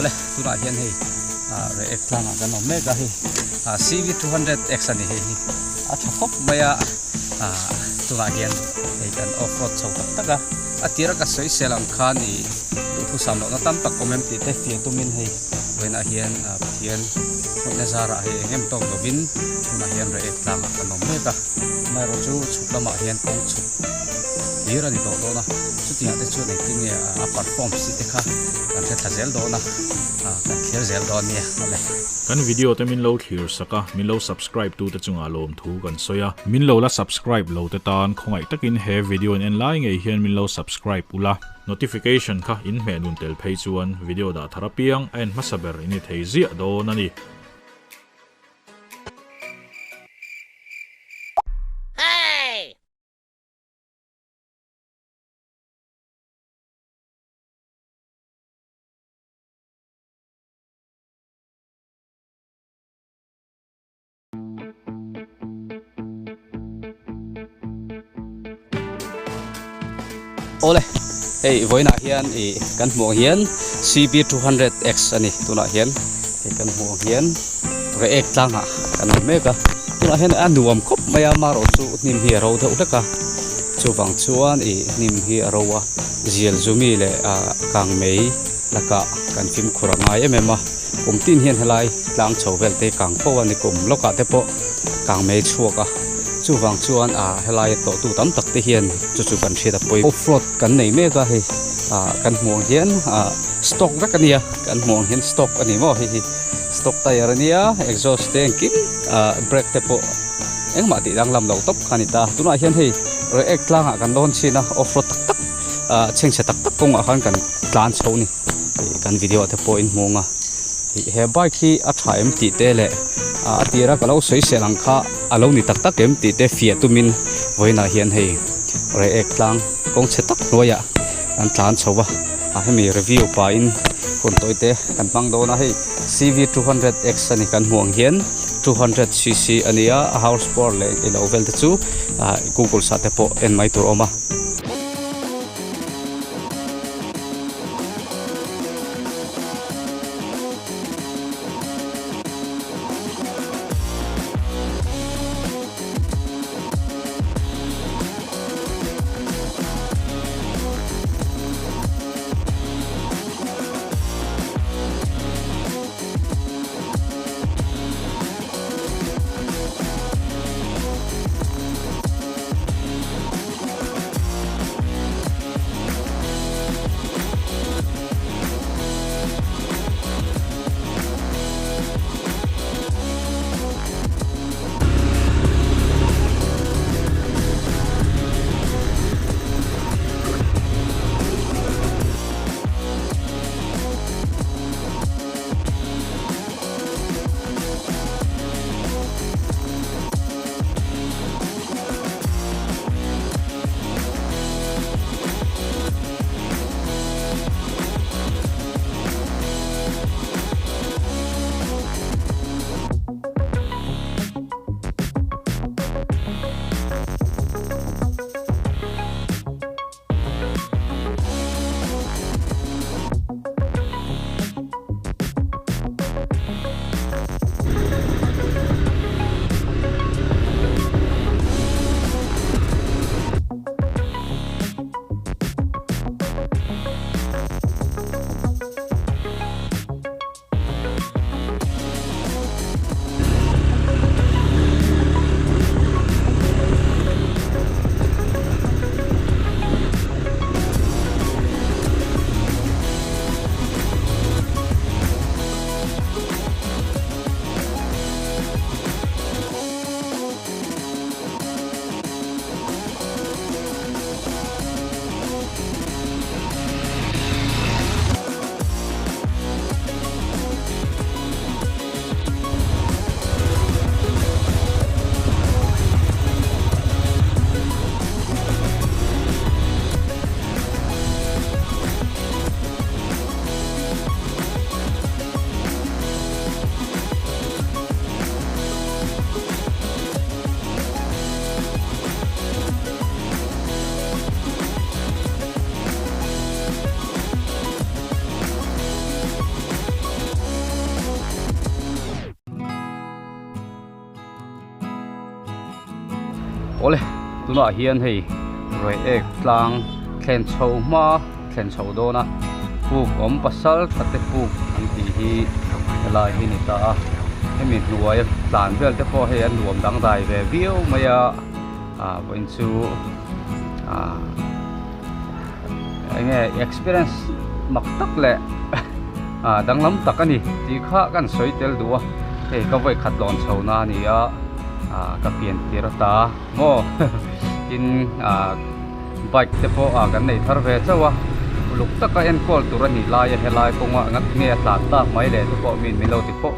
Awle tunah hian hei Reiek tlangah kan awm mek a hei CV 200X a ni hei hi a tha khawp mai a tunah hian hei kan off road chho tak tak a a tira ka sawi sel ang khan ih duhthusam lohna tam tak awm em tih te fiah tumin hei vawiinah hian Pathian hmuihna zarah hei eng em tawk lovin tunah hian Reiek tlangah kan awm mek a amaherawhchu chhuk lamah hian kawng chhuk hlir a ni tawh dawn a chutiangah te chuan engtin nge a perform si te kha kan hre thla zel dawn a kan thlir zel dawn nia awle. Kan video te min lo thlir sak a, min lo subscribe tu te chungah lawmthu kan sawi a, min lo la subscribe lo te tan khawngaih takin he video in en lai ngei hian min lo subscribe ula, notification kha in hmeh nun tel phei chuan video dah thar apiang a en hmasa ber in ni thei ziah dawn a ni. Awle hei vawiinah hian ih kan hmuh ang hian CB 200X a ni tunah hian hei kan hmuh ang hian Reiek tlangah kan awm mek a tunah hian a nuam khawp mai a marawh chu hnim hi a ro deuh hlek a chuvang chuan ih hnim hi a ro a zial zumi leh ah kangmei lakah kan fimkhur a ngai em em a kum tin hian helai tlang chho vel te kang fo a ni kum lawkah te pawh kang mei chhuak a chuvang chuan ah helai a tlawhtu tam tak te hian chu chu kan hriat a pawi off road kan nei mek a hei ah kan hmuh ang hian ah stock vek a nia kan hmuh ang hian stock a ni maw hei hi stock tyre a nia exhaust te engkim ah brake te pawh engmah tih danglam lo tawp kha a ni ta tunah hian hei Reiek tlangah kan lawn chhin a off road tak tak ah chhengchhe tak tak kawngah khan kan tlan chho a ni ih kan video ah te pawh in hmu ang a ih he bike hi a tha em tih te leh ah a tira ka lo sawi sel ang kha a lo ni tak tak em tih te fiah tumin vawiinah hian hei Reiek tlang kawng chhe tak hnuaiah kan tlan chho a ah hemi review pahin hun tawi te kan hmang dawn a hei CV 200X a ni kan hmuh ang hian 200 cc a ni a a horse power leh ilo vel te chu ah google sah te pawh en mai tur a awm a. Tunah hian hei Reiek tlang thlen chho hma thlen chho dawn a puk awm pasal tha te puk an tih hi helai hi a ni ta a hemi hnuaia tlan vel te pawh hei a nuam dangdai ve viau mai a ah vawiin chu ah eng nge experience mak tak leh ah danglam tak a ni tih kha kan sawi tel duh a hei ka vawi khat lawn chho na a ni a ah ka pian tir ata maw tin ah bike te pawh ah kan nei thar ve chauh a uluk taka enkawl tur a nih laia helai kawngah ngat nge a tlan tak mai leh te pawh min min lo ti fo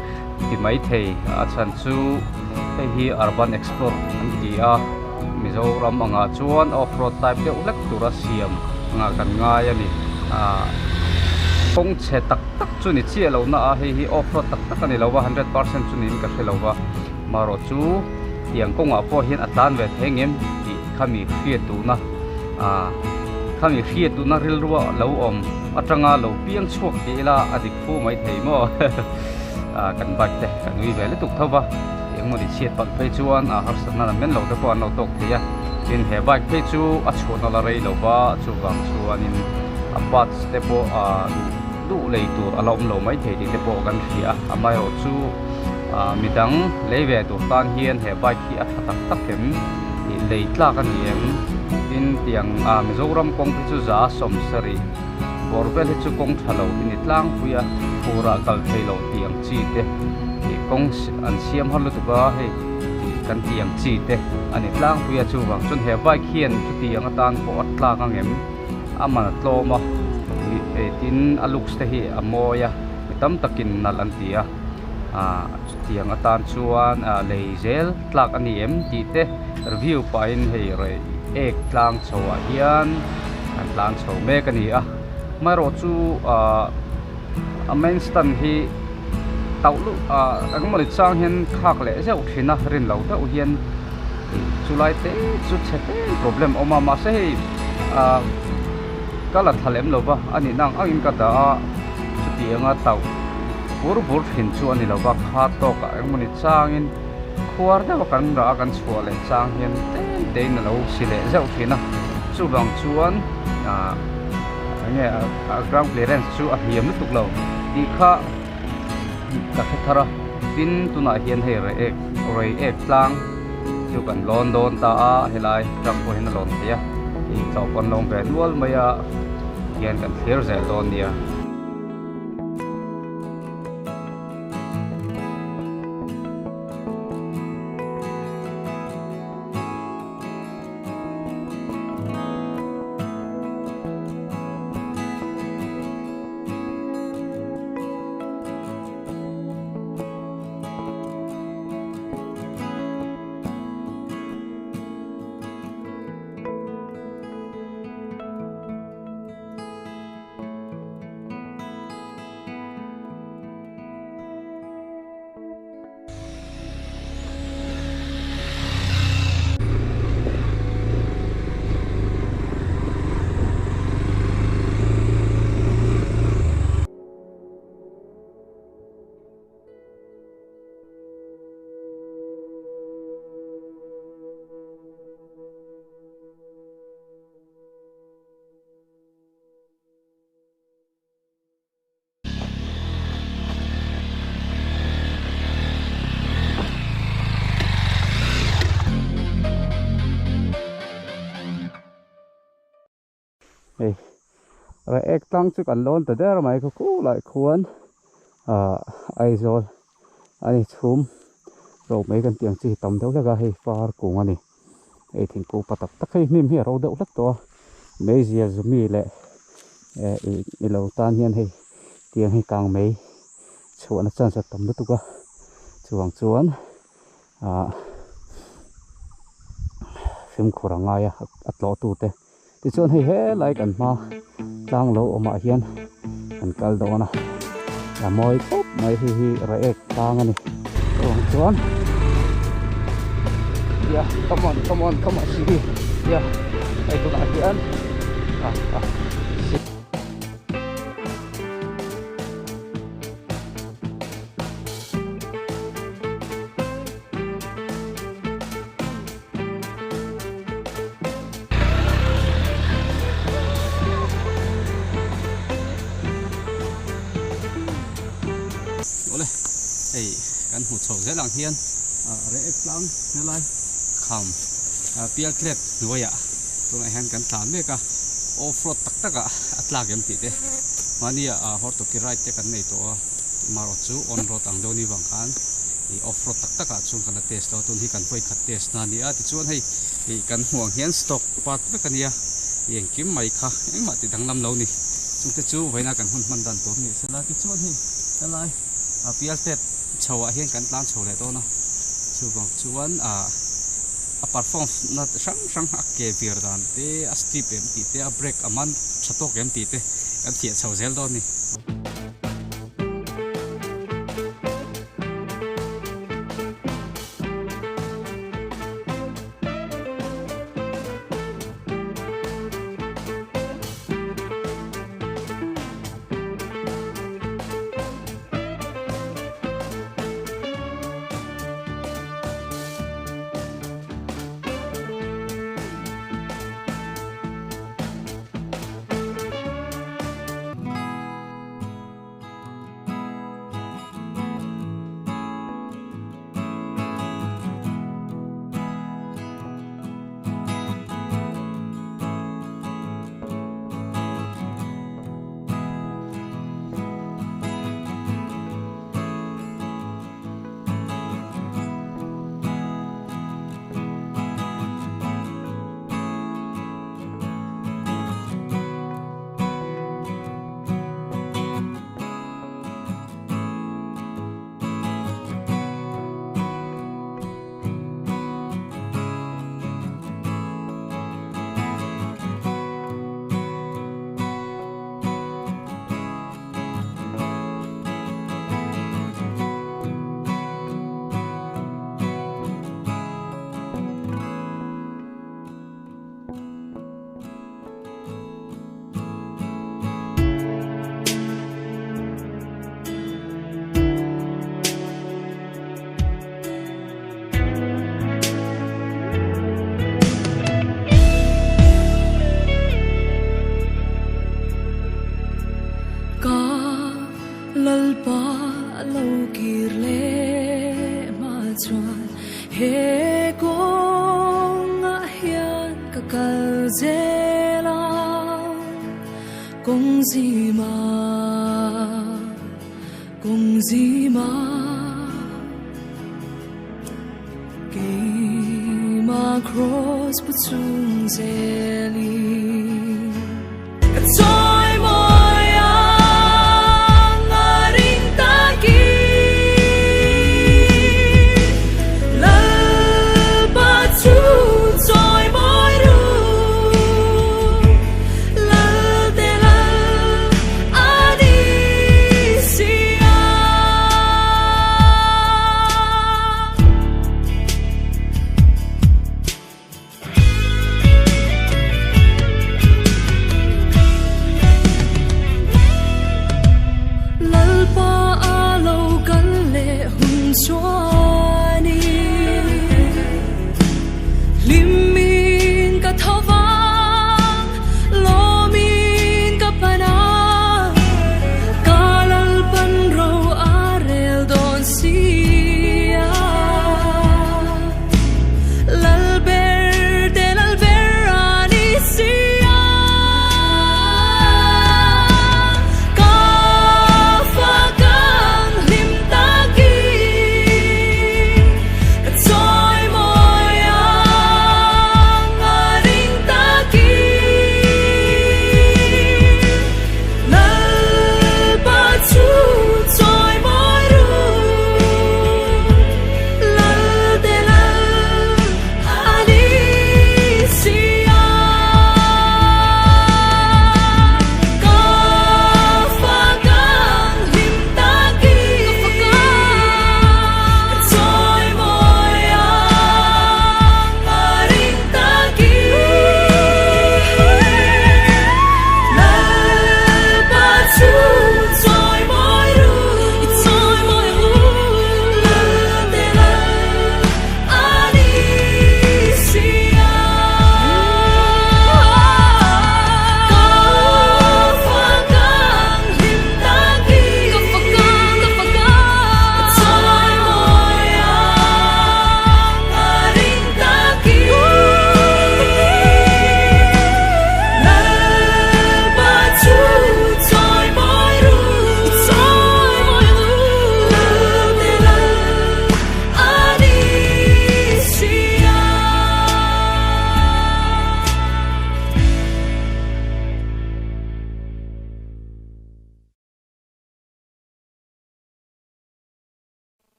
ti maithei a chhan chu hei hi urban explore an ti a. Mizoram angah chuan off road type deuh hlek tura siam angah kan ngai a ni. Ahh kawng chhe tak tak chu ni chiah lo na a hei hi off road tak tak a ni lo va 100% chu niin ka hre lo va marawh chu tiang kawngah pawh hian a tlan ve thei ngem tih khami hriat duhna ahh khami hriat duhna rilrua lo awm atanga lo piang chhuak tih ila a dik fu mai thei maw ahh kan bike te kan ui ve lutuk tho va. Engmawni chhiat palh phei chuan a harsatna lam men lo te pawh an lo tawk thei a, tin he bike phei chu a chhuahna la rei lo va, chuvang chuanin a parts te pawh ah duh lei tur a la awm lo mai thei tih te pawh kan hria a, amaherawh chu ah midang lei ve tur tan hian he bike hi a tha tak tak em tih lei tlak a ni em, tin tiang ah Mizoram kawng phei chu za sawmsarih bawr vel hi chu kawng tha lo hi ni tlangpui a, phurah kal thei lo tih ang chi te ih kawng an siam har lutuk a hei ih kan tih ang chi te a ni tlangpui a chuvang chuan he bike hian chuti ang atan pawh a tlak ang em a man a tlawm a ih hei tin a looks te hi a mawi a mi tam takin nalh an ti a ah chutiang atan chuan ah lei zel tlak a ni em tih te review pahin hei rei ek tlang chho ah hian an tlan chho mek a ni a amaherawh chu ah. A main stand hi tauh luh ah engmawni chang hian khak leh zeuh thin a rin loh deuh hian chulai te chu chhe te problem a awm a mahse hei ah ka la thla lem lo va a nihna ang angin ka dah a chutianga tauh bur bur thin chu a ni lo va kha tawkah engmawni changin khuar deuh a kan rah a kan chhuah leh chang hian tlem tein a lo si leh zeuh thin a chuvang chuan ah. Enge a ground clearance chu a hliam lutuk lo tih kha ka hre thar a tin tunah hian hei reiek reiek tlang chu kan lawn dawn ta a helai truck pawh hian a lawn thei a ih tlawh pawn lawng ve nual mai a hian kan thlir zel dawn nia. Hei Reiek tlang chu kan lawn ta der mai khaw khulai khuan ah Aizawl a ni chhum ro mai kan tih ang chi hi tam deuh hlek a hei far kung a ni hei thingkung pa tak tak hei hnim hi a ro deuh hlek tawh a meizial zumi leh eh ih ilo tan hian hei tiang hi kang mei chhuahna chance a tam lutuk a chuvang chuan ah fimkhur a ngai a a tlawh tute tichuan hei helai kan hma tlang lo awmah hian kan kal dawn a a mawi khawp mai hei hi Reiek tlang a ni chuvang chuan yeah come on come on come on si yeah hei tunah hian ah ah. hmuh chhoh zel ang hian Reiek tlang helai kham Pialtlet hnuaiah tunah hian kan tlan mek a, off road tak takah a tlak em tih te mahnia hortoki ride te kan nei tawh a, marawh chu on road ang deuh ni vang khan ih off road tak takah chuan kan la test lo a, tun hi kan vawikhat test na a ni a, tichuan hei ih kan hmuh ang hian stock part vek a nia, ih engkim mai kha engmah tih danglam lo ni, chungte chu vawiina kan hun hman dan tur a nih sela tichuan hei helai Pialtlet chho ah hian kan tlan chho leh dawn a, chuvang chuan ah a perform na hrang hrang a ke vir dan te a steep em tih te a brake a man tha tawk em tih te kan fiah chho zel dawn a ni. Ka Lalpa lo kir leh hma chuan he kawngah hian ka kal zel a, kawng zima. Kawng zima keimah cross pu chung zelin ka chawi mawi ang a ring takin Lalpa chu chawi mawi ru Lalte lal a ni si a.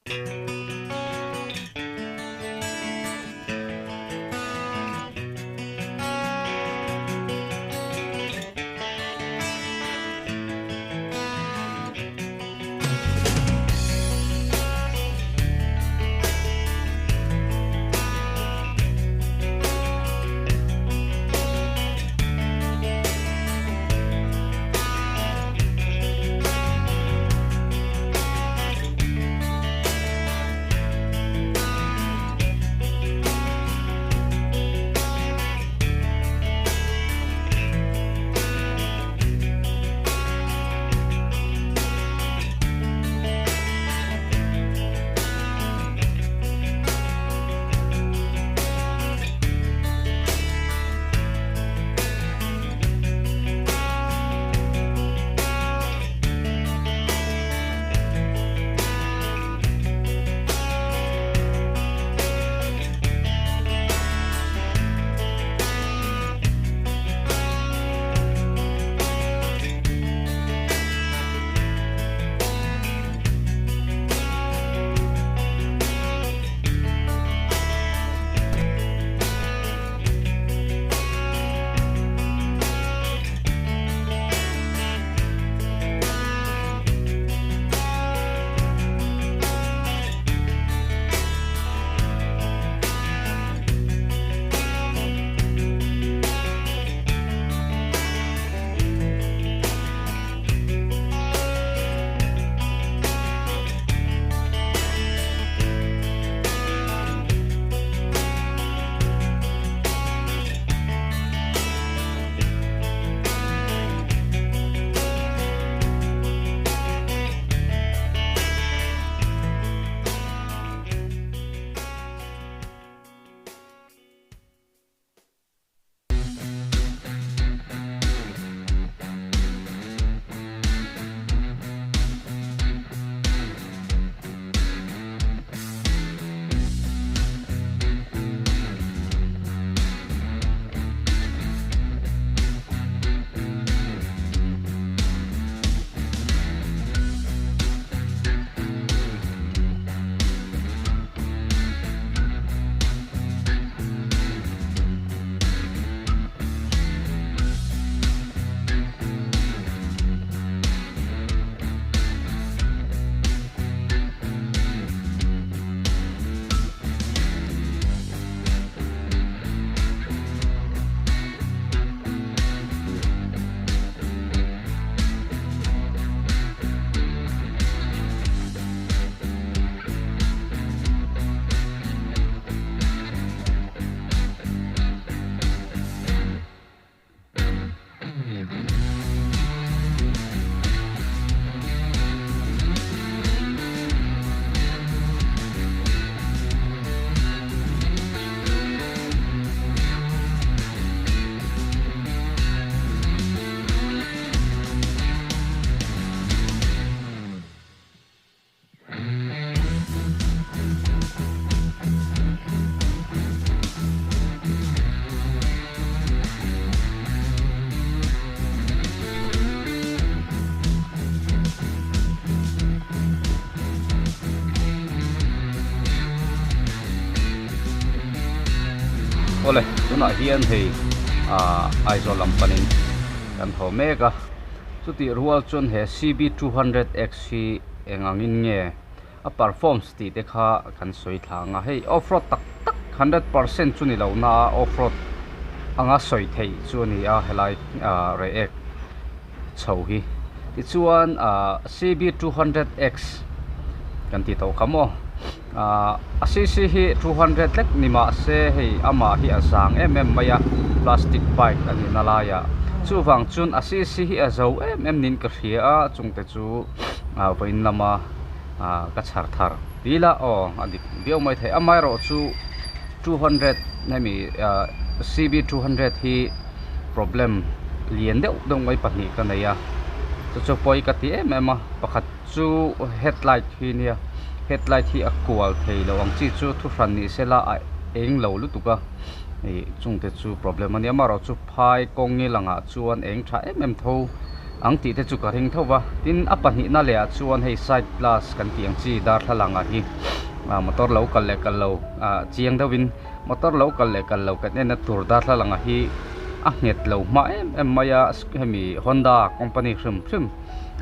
Awle tunah hian hei ah Aizawl lam panin kan thaw mek a chutih rual chuan he C_B two hundred X hi eng angin nge a performs tih te kha kan sawi thla ang a hei off road tak tak 100% chu ni lo na a off road anga sawi theih chu a ni a helai ah reh ek chho hi tichuan ah C_B two hundred X kan tih tawh kha maw ah a C_C hi 200 hlek ni mahse hei amah hi a zang em em mai a plastic bike a nihna laiah chuvang chuan a C_C hi a zo em em niin ka hria a chungte chu ah vawiin lama ah ka chhar thar ti ila aw a dik viau mai thei amaherawh chu 200 hemi ah C_B two hundred hi problem lian deuh deuh mai pahnih ka nei a chu chu pawi ka ti em em a pakhat chu headlight hi nia headlight hi a kual thei lo ang chi chu thu hran ni sela a eng lo lutuk a ih chungte chu problem a nia amaherawh chu phai kawng i langah chuan eng tha em em tho. Ang tih te chu ka ring tho va, tin a pahnihna leh ah chuan hei side glass kan tih ang chi darthlalang ah hi ah motor lo kal leh kal lo ah chiang deuh in motor lo kal leh kal lo kan en na tur darthlalang ah hi a nghet lo hma em em mai a hemi Honda company hrim hrim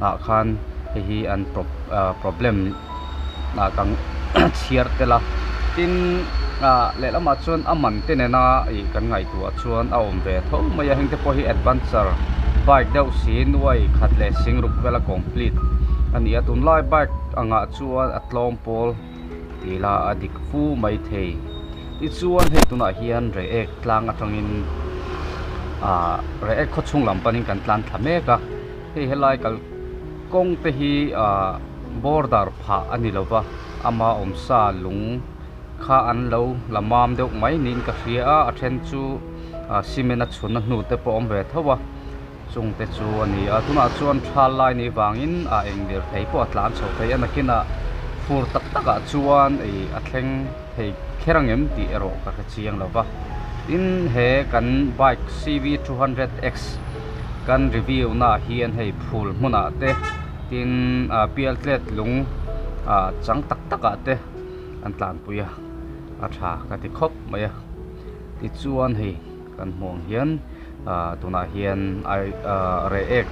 ah khan hei hi an pro ah problem ah kan chhiar tel a tin ah lehlamah chuan a man te nena ih kan ngaihtuah chuan a awm ve tho mai a heng te pawh hi adventure bike deuh si nuai khat leh sing ruk vela complete a ni a tunlai bike angah chuan a tlawm pawl tih lah a dik fu mai thei tichuan hei tunah hian reiek tlang atangin ah reiek khaw chhung lam panin kan tlan thla mek a hei helai kal kawng te hi ah border phah a ni lova ama awmsa lung kha an lo la mam deuh mai niin ka hria a a then chu ah cement a chhunna hnu te pawh a awm ve tho a chung te chu a ni a tunah chuan thal lai ni vangin ah eng lirthei pawh a tlan chho thei a nakinah fur tak takah chuan ih a thleng thei kher ang em tih erawh ka hre chiang lo va tin he kan bike C V 200 X kan review naah hian hei phul hmunah te tin ah pialtlet lung ah chang tak takah te an tlanpui a a tha ka ti khawp mai a tichuan hei kan hmuh ang hian ah tunah hian ai ah reiek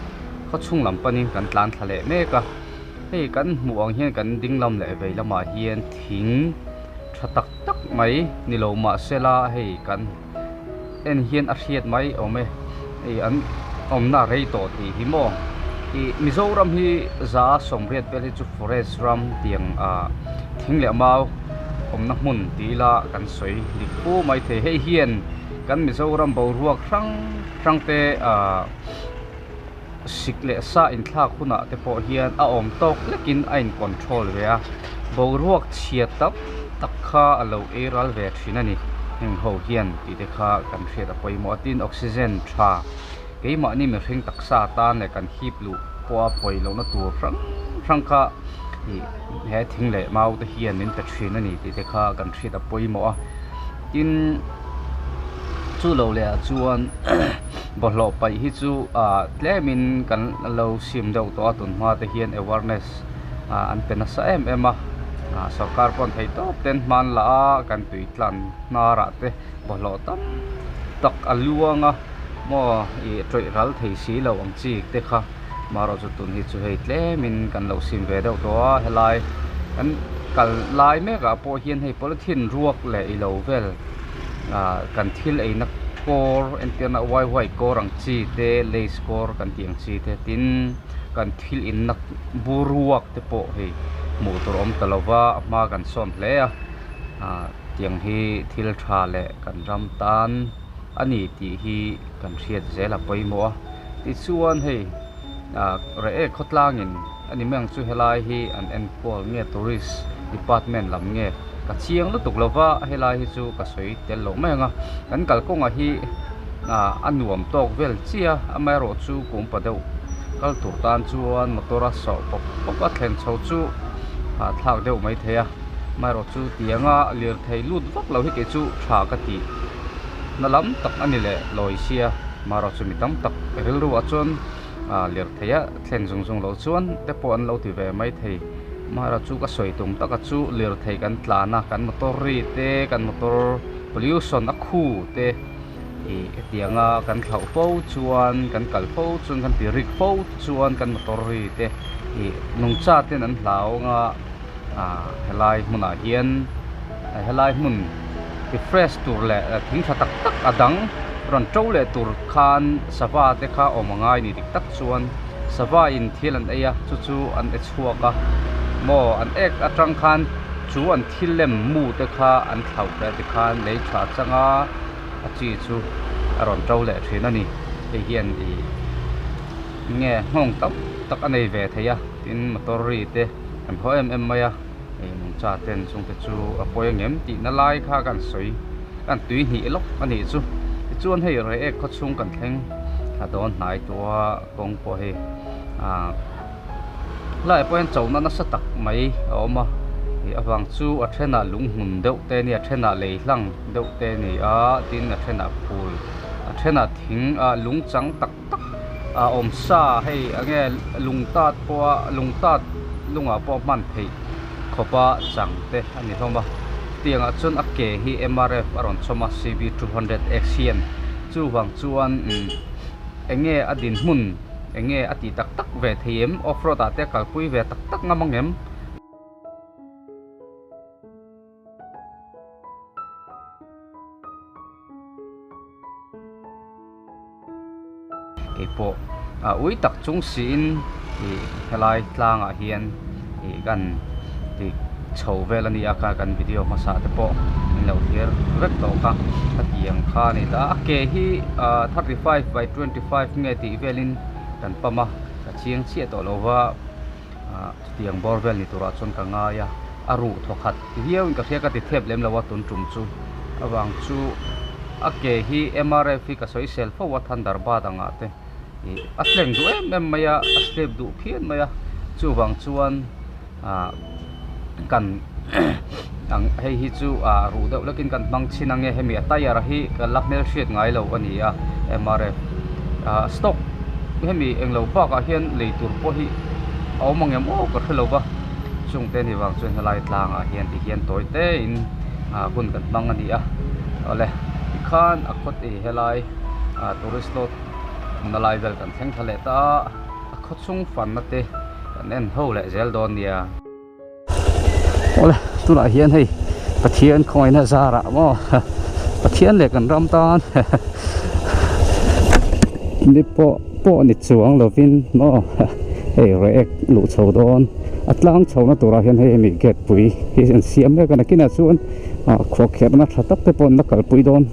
khaw chhung lam panin kan tlan thla leh mek a hei kan hmuh ang hian kan ding lam leh vei lamah hian thing tha tak tak mai ni lo mahsela hei kan en hian a hriat mai awm e hei an awmna a rei tawh tih hi maw ih Mizoram hi za sawmriat vel hi chu forest ram tiang ah thing leh mau awmna hmun tih ila kan sawi dik fu mai thei hei hian kan Mizoram boruak hrang hrang te ah sik leh sa inthlak hunah te pawh hian a awm tawk lekin a in control ve a boruak chhia tam tak kha a lo ei ral ve thin a ni heng ho hian tih te kha kan hriat a pawimawh a tin oxygen tha keimahni mihring taksa tan leh kan hip luh pawha pawi lohna tur hrang hrang kha ih he thing leh mau te hian min pe thin a ni tih te kha kan hriat a pawimawh a tin chu lo leh ah chuan bawlhhlawh paih hi chu ah tlemin kan lo sim deuh tawh a tunhma te hian awareness ah an pe nasa em em a ah sorkar pawh an thei tawp ten hman la a kan tui tlan hnarah te bawlhhlawh tam tak a luang a maw ih tawih ral thei si lo ang chi te kha marawh chu tun hi chu hei tlemin kan lo sim ve deuh tawh a helai kan kal lai mek ah pawh hian hei polythene ruak leh ilo vel ah kan thil eina kawr entirna wai wai kawr ang chi te lays kawr kan tih ang chi te tin kan thil inna bur ruak te pawh hei hmuh tur a awm ta lo va a hma kan sawn hle a ah tiang hi thil tha leh kan ram tan a ni tih hi kan hriat zel a pawimawh a tichuan hei ah reiek khawtlangin a ni mai ang chu helai hi an enkawl nge tourist department lam nge ka chiang lutuk lo va helai hi chu ka sawi tel loh mai ang a kan kalkawngah hi ah a nuam tawk vel chiah a amaherawh chu kum pa deuh kal tur tan chuan motor a sawh pawp pawp a thlen chho chu hahthlak deuh mai thei a amaherawh chu tianga lirthei lut vak lo hi kei chu tha ka tih na lam tak a ni leh lawi sia marawh chu mi tam tak rilru ah chuan ah lirthei a thlen zung zung loh chuan te pawh an lo ti ve mai thei marawh chu ka sawi tum taka chu lirthei kan tlan a kan motor ri te kan motor pollution a khu te ih hetianga kan thlauh fo chuan kan kal fo chuan kan ti rik fo chuan kan motor ri te ih nungcha ten an hlau anga ah helai hmunah hian helai hmun refresh tur leh thing tha tak tak a dang rawn to leh tur khan sava te kha awm a ngai ni dik tak chuan sava in thil an ei a chu chu an e chhuak a maw an ek atang khan chu an thil lem mu te kha an thlauh leh tikhan lei tha changa a chi chu a rawn to leh thin a ni hei hian ih nge nghawng tam tak a nei ve thei a tin motor ri te an haw em em mai a hei nungcha ten chung te chu a pawi ang em tih na lai kha kan sawi kan tui hnih lawk a nih chu tichuan hei reiek khaw chhung kan thleng thla dawn hnai tawh a kawng pawh hei ah helaiah pawh hian chona nasa tak mai a awm a ih avang chu a thenah lunghmun deuh te a ni a thenah lei hlang deuh te a ni a tin a thenah phul a thenah thing ah lung chang tak tak. a awm sa hei enge lung tat pawha lung tat lungah pawh hman theih khawpa chang te a ni hlawm a tiangah chuan a ke hi M_R_F a rawn chhawm a C_B two hundred X hian chuvang chuan umm enge a dinhmun enge a tih tak tak ve thei em off road ah te a kalpui ve tak tak ngam ang em. Keipawh a ui tak chung siin ih helai tlangah hian ih kan tih chho vel a ni a kha kan video hmasa te pawh min lo thlir vek tawh kha hetiang kha a ni ta a ke hi ah 35 by 25 nge tih velin kan pump a ka chiang chiah tawh lo va. Ah chutiang bawr vel ni turah chuan ka ngai a, a ruh thaw khat viau in ka hria ka ti thep lem lo a tun tum chu avang chu a ke hi M_R_F hi ka sawi sel fo a Thunderbird angah te ih a tleng duh em em mai a a step duh phian mai a chuvang chuan ah kan ang hei hi chu ah ruh deuh lekin kan hmang chhin ange hemi a tyre hi ka la hmelhriat ngai lo a ni a M_R_F ah stock hemi englo bakah hian lei tur pawh hi a awm ang em aw ka hre lo va chungte ni vang chuan helai tlangah hian ti hian tawi te in ah hun kan hmang a ni a awle tikhan a khaw ti helai ah tourist lot awmna lai vel kan thleng thla leh ta a a khaw chhung fanna te kan en ho leh zel dawn nia. Awle tunah hian hei Pathian khawngaihna zarah maw Pathian leh kan ram tan ni pawh pawh ni chuang lovin maw hei react luh chho dawn a tlang chho na turah hian hei hemi gate pui hi an siam mek a nakinah chuan ah khuahkherhna tha tak te pawh an la kalpui dawn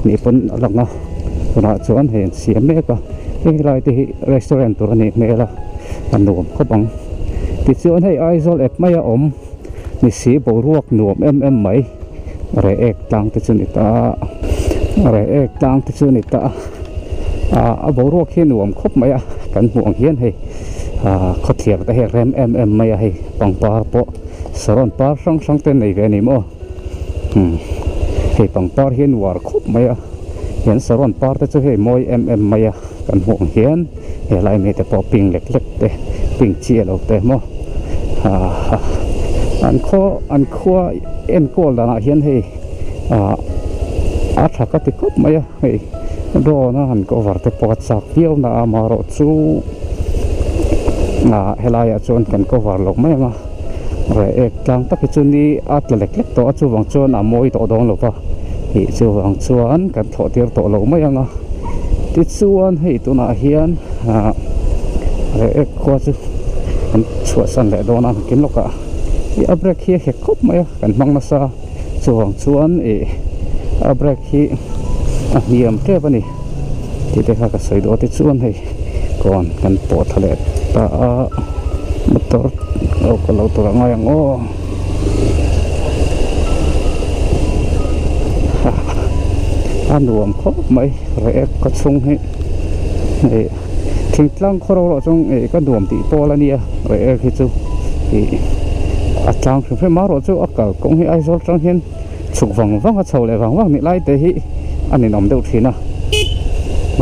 nih pawn a lang a tunah chuan hei an siam mek a heng lai te hi restaurant tur a nih hmel a a nuam khawp ang tichuan hei Aizawl ep maia awm ni si boruak nuam em em mai reh ek tlang te chu ni ta a reh ek tlang te chu ni ta a a boruak hi nuam khawp mai a kan hmuh ang hian hei ah khawthlir te hi a rem em em mai a hei pangpar pawh saron par hrang hrang te nei ve a ni maw. Umm hei pangpar hi an uar khawp mai a hian saron par te chu hei mawi em em mai a kan hmuh ang hian helai mi te pawh pink lek lek te pink chiah lo te maw ah an khaw an khua enkawl danah hian hei ah a tha ka ti khawp mai a hei drone a han cover te pawh a chak viau na a amaherawhchu ah helaiah chuan kan cover lo mai ang a. Reh ek tlang tak hi chu ni a tla lek lek tawh a chuvang chuan a mawi tawh dawn lo va ih chuvang chuan kan thlawh tir tawh lo mai ang a tichuan hei tunah hian ah reh ek khua chu kan chhuahsan leh dawn a nakin lawkah ih a brake hi a hek khawp mai a kan hmang nasa chuvang chuan ih a brake hi a hniam tep a ni tih te kha ka sawi duh a tichuan hei. Kawn kan pawh tha leh ta a motor lo kal lo tur a ngai ang aw a nuam khawp mai reh ka chhung hi ih thingtlang khaw ro chu ih ka nuam tih pawl a nia reh hi chu ih a tlang hrim hrim a erawh chu a kalkawng hi Aizawl atang hian. Chhuk vang vang a chho leh vang vang nih lai te hi a ninawm deuh thin a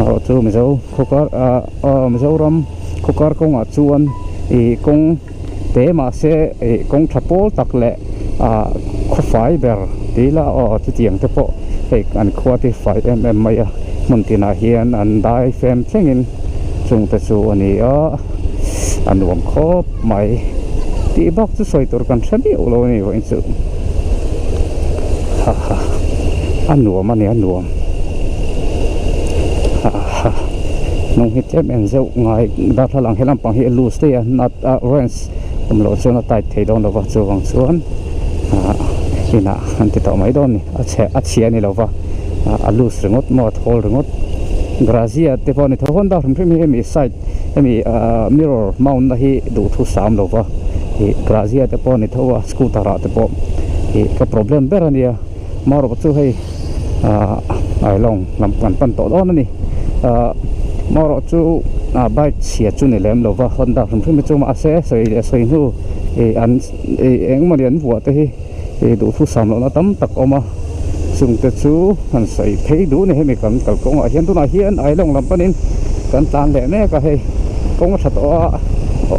erawh chu Mizo khawkar ah aw Mizoram khawkar kawngah chuan ih kawng te mahse ih kawng tha pawl tak leh ah khawfai ber tih ila aw chutiang te pawh hei an khua te hi fai em em mai a hmun tinah hian an dai fem thlengin chung te chu a ni a a nuam khawp mai tih bak chu sawi tur kan hre miauh lo a ni vawiin chu ha ha a nuam a ni a nuam ha ha hnung hi tlem en zeuh ngai darthlalang he lampang hi a loose daih a nut a wrench awm loh chuan a tight thei dawn lo va chuvang chuan ah inah an ti tawh mai dawn a ni a chhe a chhia a ni lo va a loose ringawt maw a thawl ringawt grazia te pawh a ni tho Honda hrim hrim hi hemi side hemi ah mirror mount na hi duhthu sam lo va ih grazia te pawh a ni tho a scooter ah te pawh ih ka problem ber a nia marawh chu hei ah ailawng lam kan pan tawh dawn a ni ah marawh chu ah bike chhia chu ni lem lo va Honda hrim hrim hi chu mahse sawi leh sawi hnu ih an ih engmawni an vuah te hi. Ih duhthusam lohna tam tak awm a chungte chu han sawi phei duh a ni hemi kan kalkawngah hian tunah hian Ailawng lam panin Kan tlan leh mek a hei kawng a tha tawh a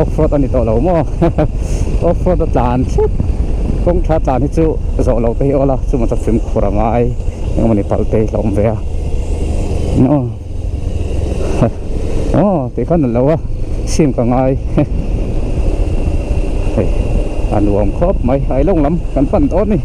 off road a ni tawh lo maw off road a tlan thut kawng tha tlan hi chu zawh loh te hi awl a chuma chu fimkhur a ngai engemaw ni palh te hi hlauhawm ve a aw aw tih khan a lo a sim ka ngai hei a nuam khawp mai a ilawng lam kan pan dawn a ni.